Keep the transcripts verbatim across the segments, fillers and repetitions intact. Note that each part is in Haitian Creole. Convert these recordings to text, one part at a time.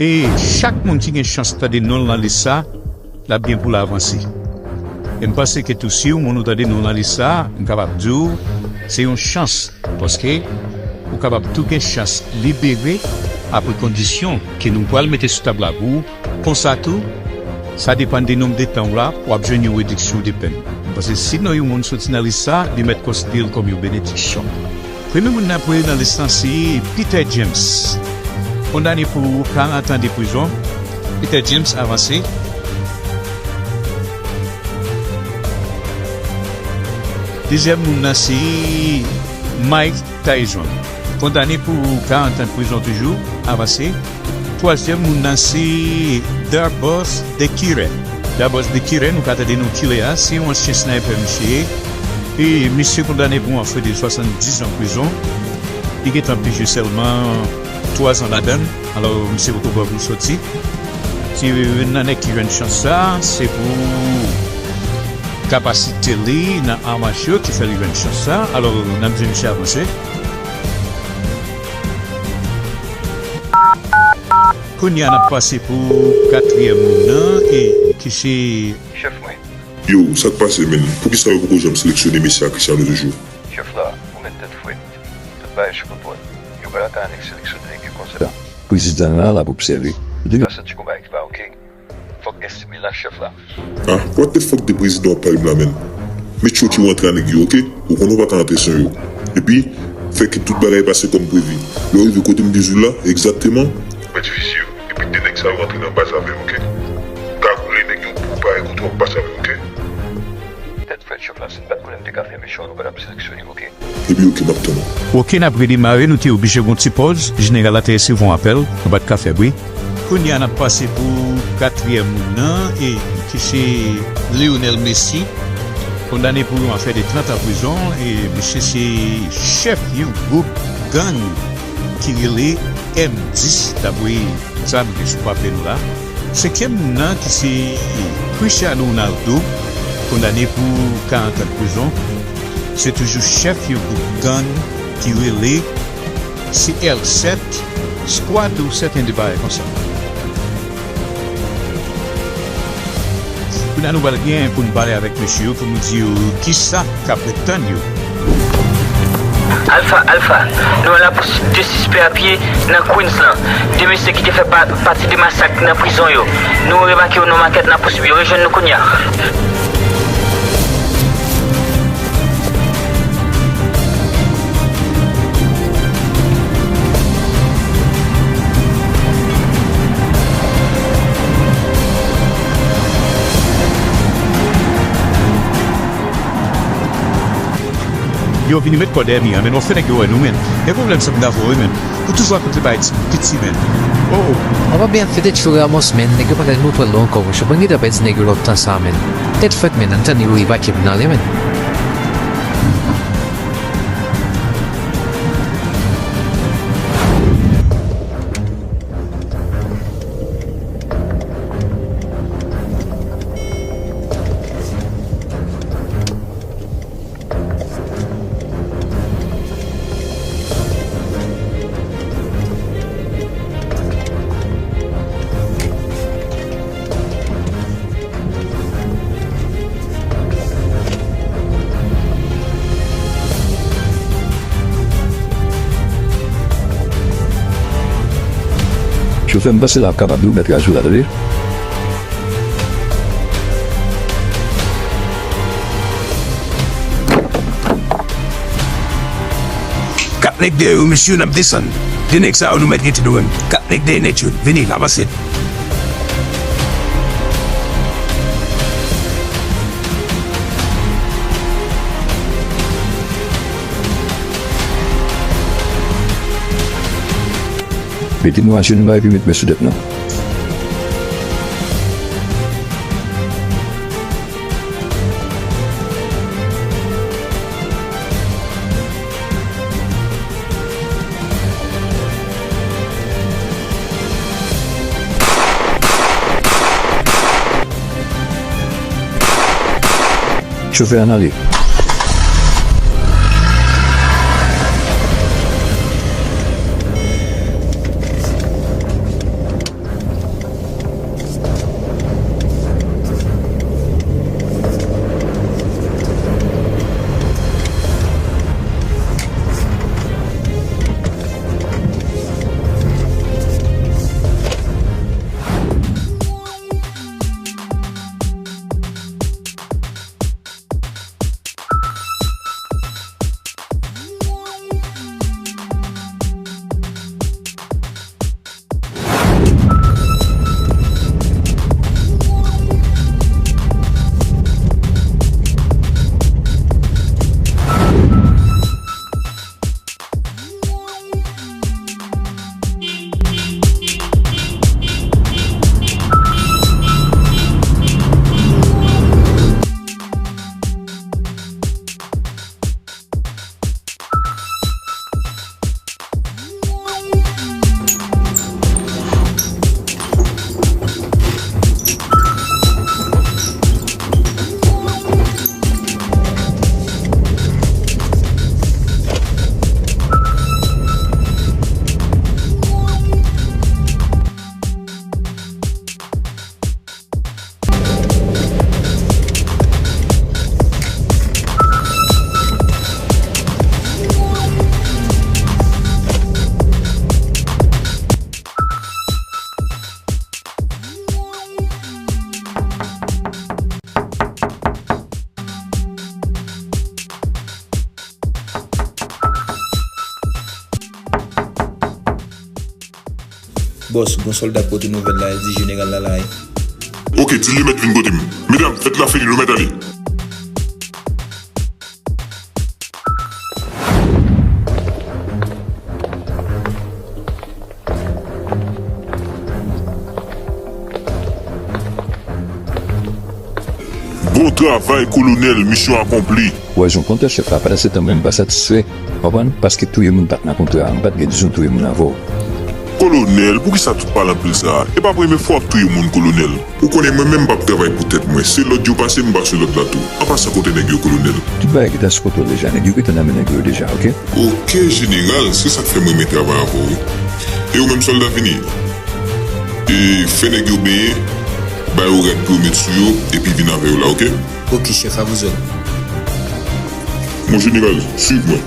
E chak moun ki gen chans tande non l nan lis sa, l ap gen pou l avanse. E m panse ke tou si yon moun ou tande non l nan lis sa, m kapab di w, se yon chans, paske ou kapab tou gen chans libere apre kondisyon ke nou pral mete sou tab la pou ou. Konsa tou, sa depann de nonb de tan w la pou w ap jwenn yon rediksyon de pèn. M panse si non yon moun soti nan lis sa, li mèt konsidere l kòm yon benediksyon. Premye moun n ap voye nan lis lan se Peter James. Kondane pou karant an de prizon. Peter James, avanse. Dezyèm moun nan se Mike Tyson. Kondane pou karant an de prizon toujou, avanse. Twazyèm moun nan se Darbus Dekiren. Darbus Dekiren, nou ka tande non kilè a, se yon ansyen snaypè misye ye. E misye kondane pou yon afè de swasanndis an prizon. Li gentan pije sèlman twa zan ladan l. Alò, misye poko pran pou l soti. Si youn nan nèg ki jwenn chans sa, se pou kapasite li nan arm à feu ki fè li jwenn chans sa. Alò, n ap di misye avanse. Kounye a, n ap pase pou katriyèm moun nan, e ki se Chèf mwen. Yo, sa k pase, menn? Poukisa yo poko janm seleksyone mesye a Cristiano toujou? Chèf la, ou mèt tèt frèt. Tout bagay sou kontwòl. Yo pa ta annik seleksyone nèg yo konsa. Prezidan an la, l ap obsève. Sa santi konba ki pa oke. Fòk estime la, chèf la. Ah, what the fuck de prezidan w ap pale m la, menn? Met yo ki w antre a nèg yo, oke? Ou konnen w pa ka antre san yo. Epi, fè ke tout bagay pase kòm previ. Lè w rive kote m di w la, egzakteman. Mwen di visye yo, epi de nèg sa yo antre nan baz avè m, oke? Kagoule nèg yo pou w pare kote w ap pase avè m, oke? Tèt frèt, chèf la, si n pa t konnen m te ka fè mechan, nou pa t ap seleksyone m, oke? Epi oke, m ap tann ou. Oke, n ap redemare, nou te oblije gon ti pòz, jeneral la te resevwa yon apèl, nou pa t ka fè bri. Kounye a, n ap pase pou katriyèm moun nan, e ki se Lionel Messi, kondane pou yon afè de trant an prizon, e misye se chèf yon gwoup gang ki rele M dis, dapre sa nou gen sou papye nou la. Senkyèm moun nan ki se Cristiano Ronaldo, kondane pou karant an prizon. Se toujou chèf yon gwoup gang ki rele C L sèt Squad ou sèten de bagay konsa. Kounye a nou pral gen pou n pale avèk mesye yo pou nou di yo kisa k ap ret tann yo. Alfa, Alfa, nou an lapousuit de sispè a pye nan Queens lan. De mesye ki te fè pa-, pati de masak nan prizon yo. Nou remake yo nan makèt, n ap pouswiv yo. Rejwenn nou kounye a. Yo vini met kò dèyè mi an, men w ap fè nèg yo wè nou, men. Gen pwoblèm sa m ta voye, men. Ou toujou ap koute bay ti piti, men. Oh, oh. Papa byen fete Tchou Ramos, men. Nèg yo pa ka jwenn twèl lo ankò, monchè. Ban gen dapè ti nèg yo lòt tan sa, men. Tèt frèt, men. Ann tann yo evakye m nan ale, men. Chofè, m panse l ap kapab wi, mèt raje w la, tande. Kat nèg dèyè yo, mesye, n ap desann. De nèg sa yo, nou mèt rete nou menm. Kat nèg dèyè nèt yo, vini, avanse. Mete nou ajenou la epi met men sou tèt nou. Chofè a, n ale. Bòs, gon sòlda k pote nouvèl la, li di jeneral la la wi. Oke, di l li mèt vin kote m. Medam, fèt la fini, nou mèt ale. Bon travay, kolonèl, misyon akonpli. Ou wè jan w kontan, chèf la, pandan se tan mwen m pa satisfè. Konprann? Paske touye moun pa t nan kontra a, m pa t gen dizon touye moun avè w. Kolonèl, poukisa tout pale anpil sa a? E pa premye fwa w ap touye moun, kolonèl. Ou konnen mwen menm m p ap travay pou tèt mwen. Se lòd yo pase m, m pase lòd la tou. An pasan, kote nèg yo, kolonèl? Tout bagay gentan sou kontwòl deja. Nèg yo gentan nan men nèg yo deja, oke? Oke, jeneral, se sa k fè m renmen travay avè w wi. E ou menm, sòlda, vini. E fè nèg yo benyen, ba yo rad pou yo met sou yo, epi vin avè yo la, oke? Oke, chèf, a vous ordres. Mon jeneral, swiv mwen.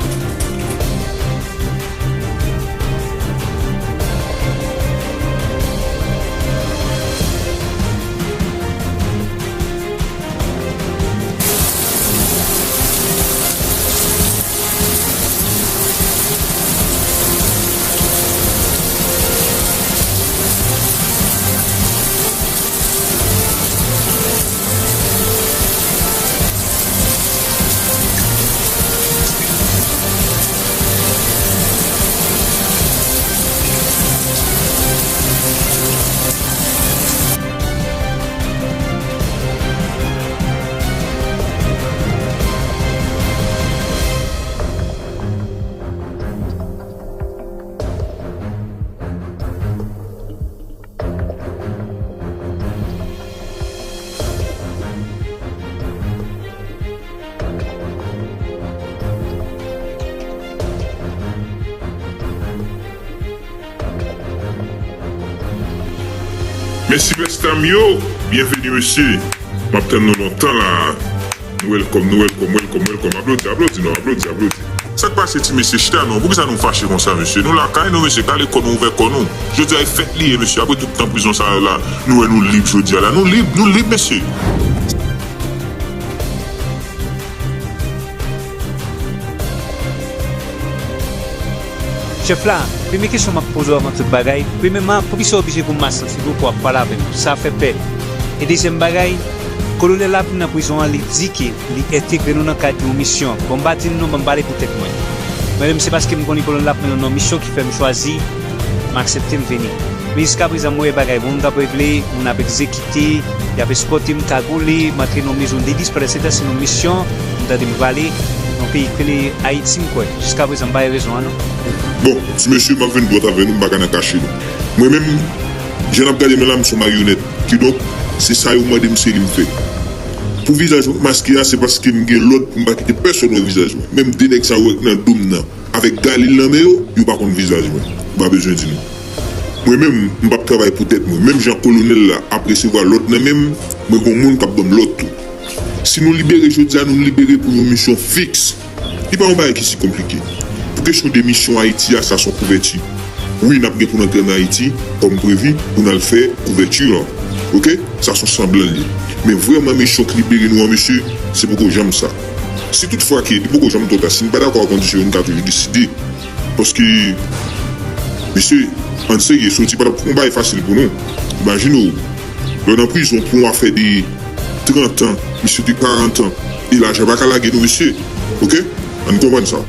Mèsi, rèsta m yo. Byenveni, mesye. M ap tann nou lontan la. Welcome, nou welcome, welcome, welcome. Aplodi, aplodi, non, aplodi, aplodi. Sa k pase, ti mesye? Chita non. Poukisa nou fache konsa, mesye? Nou lakay nou, mesye. Kale kò nou, ouvè kò nou. Jodi a, e fèt li ye, mesye. Apre tout tan prizon sa yo la, nou wè nou lib jodi a la. Nou lib, nou lib, mesye. Chèf la, premye kesyon m ap poze w avan tout bagay, premyèman, poukisa w oblije pou m masanti gwo pou w ap pale avè m? Sa fè pè. E dezyèm bagay, kolonèl la vin nan prizon an, li di ke li entegre nou nan kad yon misyon. Bon, m pa di l non, ban m pale pou tèt mwen. Mwen menm, se paske m konnen kolonèl la ap mennen m nan yon misyon ki fè m chwazi, m aksepte m vini. Men jiskaprezan, m wè bagay bon, m t ap regle, moun ap egzekite, y ap eskòte m, kagoule, m antre nan yon mezon de lis, pandan se tan se nan yon misyon, m tande m prale nan yon peyi k rele Ayiti, m kwè. Jiskaprezan, m pa wè rezon an, non. Bon, ti mesye, m ap vin dwat avè nou, m pa ka nan kache nou. Mwen menm, jan n ap gade mwen la, m se yon maryonèt. Kidonk, se sa yo mande m, se li m fè. Pou vizaj mwen k maske a, se paske m gen lòd pou m pa kite pèsonn wè vizaj mwen. Menm de nèg sa yo wè k nan do m nan, avèk galil nan men yo, yo pa konn vizaj mwen. Ou pa bezwen di nou. Mwen menm, m p ap travay pou tèt mwen. Menm jan kolonèl la ap resevwa lòd nan men m, mwen gon moun k ap ban m lòd tou. Si nou libere jodi a, nou libere pou yon misyon fiks. Li pa yon bagay ki si konplike. Pou kesyon de misyon Ayiti a, sa se yon kouvèti. Wi, n ap gen pou n antre ann Ayiti kòm previ pou n al fè kouvèti an. Oke? Sa se yon sanblan l ye. Men vrèman misyon k libere nou an, mesye, se poko janm sa. Si toutfwa ke li poko janm twò ta, si n pa dakò ak kondisyon yo, n ka toujou deside. Paske, mesye, ann serye, soti pa t ap yon bagay fasil pou nou. Imajine w, lè w nan prizon pou yon afè de trant an, misye de karant an, e lajan pa ka lage nou, mesye. Oke? Ann konprann sa.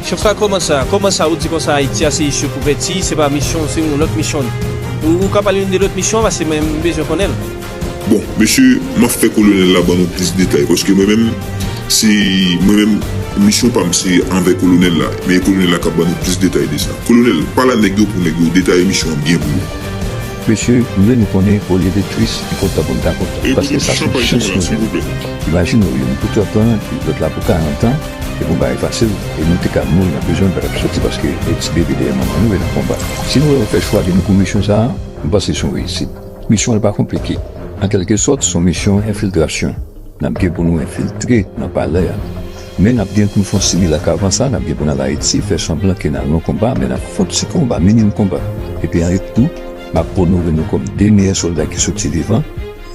Chèf la, kòman sa? Kòman sa ou di konsa Ayiti a se issue kouvèti, se pa misyon, se yon lòt misyon? Ou, ou ka pale nou de lòt misyon an, paske mwen, m bezwen konnen l. Bon, mesye, m ap fè kolonèl la ban nou plis detay, paske mwen menm, se, mwen menm, misyon pa m se anvè kolonèl la, men e kolonèl la k ap ban nou plis detay de sa. Kolonèl, pale a nèg yo pou nèg yo detaye misyon an byen pou nou. Mesye, m vle nou konnen, olye de tris, li kontan pou n ta kontan. Paske sa se yon chans nou genyen. Imajine w, youn pou trant an, lòt la pou karant an, se pa yon bagay fasil, e nou te ka mouri nan prizon, nou pa t ap soti paske e ti bebe dèyè manman nou e nan konba. Si nou wè yo fè chwa de nou pou misyon sa a, m panse se yon reyisit. Misyon an pa konplike. An kèlke sòt, se yon misyon enfiltrasyon. N ap gen pou nou enfiltre nan palè a. Men n ap gen pou n fè yon similak avan sa, n ap gen pou n al Ayiti, fè sanblan ke n al nan konba, men n ap fè yon ti konba, minim konba. Epi an retou, m ap onore nou kòm de meyè sòlda ki soti vivan.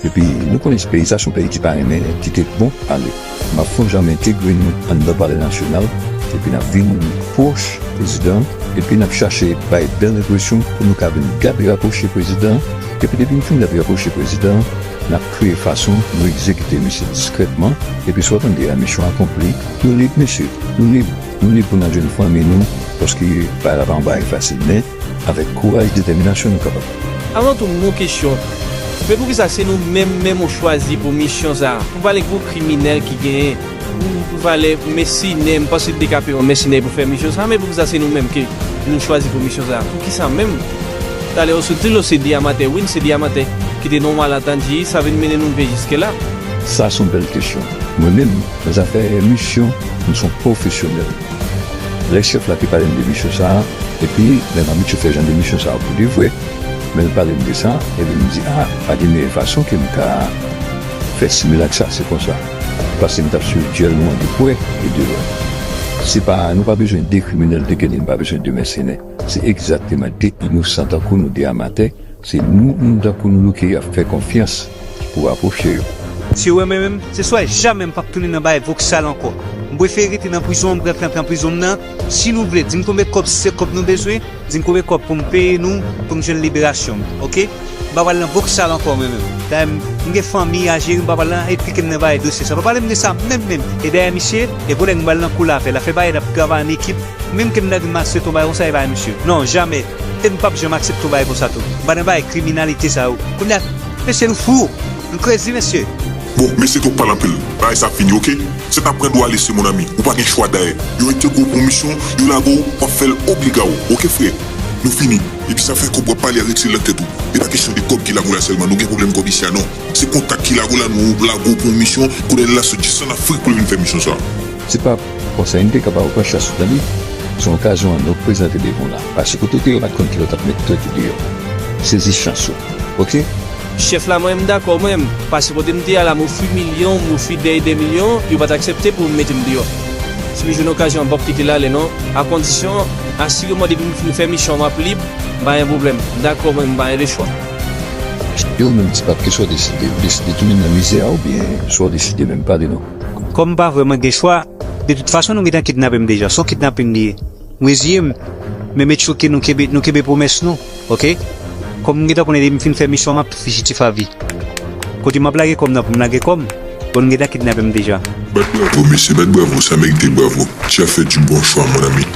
Epi nou konnen peyi sa se yon peyi ki pa renmen kite bon ale. M ap fè yon jan m entegre nou anndan palè nasyonal, Epi n ap vin pwòch prezidan, epi n ap chache bay bèl enpresyon pou nou ka vin gade rapwoche prezidan, epi depi n fin gade rapwoche prezidan, n ap kreye fason nou egzekite misye diskrètman, epi sa w tande a, misyon akonpli, nou lib mesye, nou lib, nou lib pou n al jwenn fanmi nou, paske bagay la pa yon bagay fasil, men avèk kouraj, detèminasyon, nou kapab. Avan tou, m gen yon kesyon. Men poukisa se nou menm, menm ou chwazi pou misyon sa a? Pou pale pou kriminèl ki genyen, pou, pou pale mèsenè, m panse DKP yon mèsenè pou fè misyon sa a, men poukisa se nou menm ke nou chwazi pou misyon sa a? Poukisa menm? Talè ou sot di l, se de amatè, wi, se de amatè ki te nan yon malantandi, sa vin mennen nou rive jiske la. Sa se yon bèl kesyon. Mwen menm, nan zafè misyon, m se yon pwofesyonèl. Lè chèf la te pale m de misyon sa a, epi lè m abitye fè jan de misyon sa a pou de vre, men l pale m de sa, epi m di, a, pa gen meyè fason ke m ka fè similak sa, se konsa. Paske m t ap swiv dyèl nou an de prè e de lwen. Se pa, nou pa bezwen de kriminèl, de gangè, nou pa bezwen de mèsenè. Se egzakteman de inosan tankou nou, de amatè, se nou, nou tankou nou, nou ki ap fè konfyans pou rapwoche yo. Si w wè mwen menm, se swa jamè m p ap tounen nan bagay voksal ankò. M prefere rete nan prizon an, m pran trant an prizon m nan. Si nou vle, di m konbyen kòb, si se kòb nou bezwen, di m konbyen kòb pou m peye nou, pou m jwenn liberasyon m, oke? M pa pral nan voksal ankò mwen menm. Dayè, m, m gen fanmi a jere, m pa pral nan enplike m nan bagay dosye sa. Pa pale m de sa menm menm. E dayè, misye, e pou nèg m pral nan kou l avè l, afè bagay n ap travay an ekip, menm ke m ta vin maltrete yon bagay konsa, e pa misye. Non, jamè. E m p ap janm aksepte yon bagay konsa tou. M pa nan bagay kriminalite sa yo. Kounye a, mesye, nou fou. Nou krezi, mesye. Bon, mesye, twòp pale anpil. Bagay sa fini, oke? Se ta pran dwa lese, mon ami. Ou pa gen chwa dayè. Yo entegre w pou misyon, yo lage w, w ap fè l obliga w. Oke, frè? Nou fini. Epi sa fè kòb w ap pale a retire l nan tèt ou. E pa kesyon de kòb ki lage w la sèlman. Nou gen pwoblèm kòb isi a, non. Se kontak ki lage w la, nou lage w pou yon misyon. Kounye a l la sot jis ann Afrik pou l vin fè misyon sa. Se pa konsa, N P K pa pran chans ou, tande. Se yon okazyon an nou prezante devan w la. Pase kote w te ye, ou pa t konn kilè w t ap met tèt ou deyò. Sezi chans ou. Oke? Chèf la, mwen, m dakò, mwen, pase kote m te ye a la, m ofri milyon, m ofri dèyè dè milyon, yo pa t aksepte pou yo mete m deyò. Si m jwenn okazyon an, m p ap kite l ale, non. Akondisyon, asireman, depi m fin fè misyon, m ap lib, m pa gen pwoblèm. M dakò, mwen, m pa gen lechwa. E ou menm, Ti Pap, kisa w deside? Ou deside tounen nan mizè a oubyen sa w deside menm? Pale non. Kòm m pa vrèman gen chwa, de tout fason, nou gentan kidnape m deja. Se yon kidnaping li ye. M reziye m, men met choke nou kenbe, nou kenbe pwomès nou, oke? Kòm m gentan konnen depi m fin fè misyon, m ap tou fijitif a vi. Kote m ap lage kòm nan pou m lage kòm, bon, nou gentan kidnape m deja. Bat bravo, mesye, bat bravo, sa merite bravo. Tu as fait du bon choix, mon ami.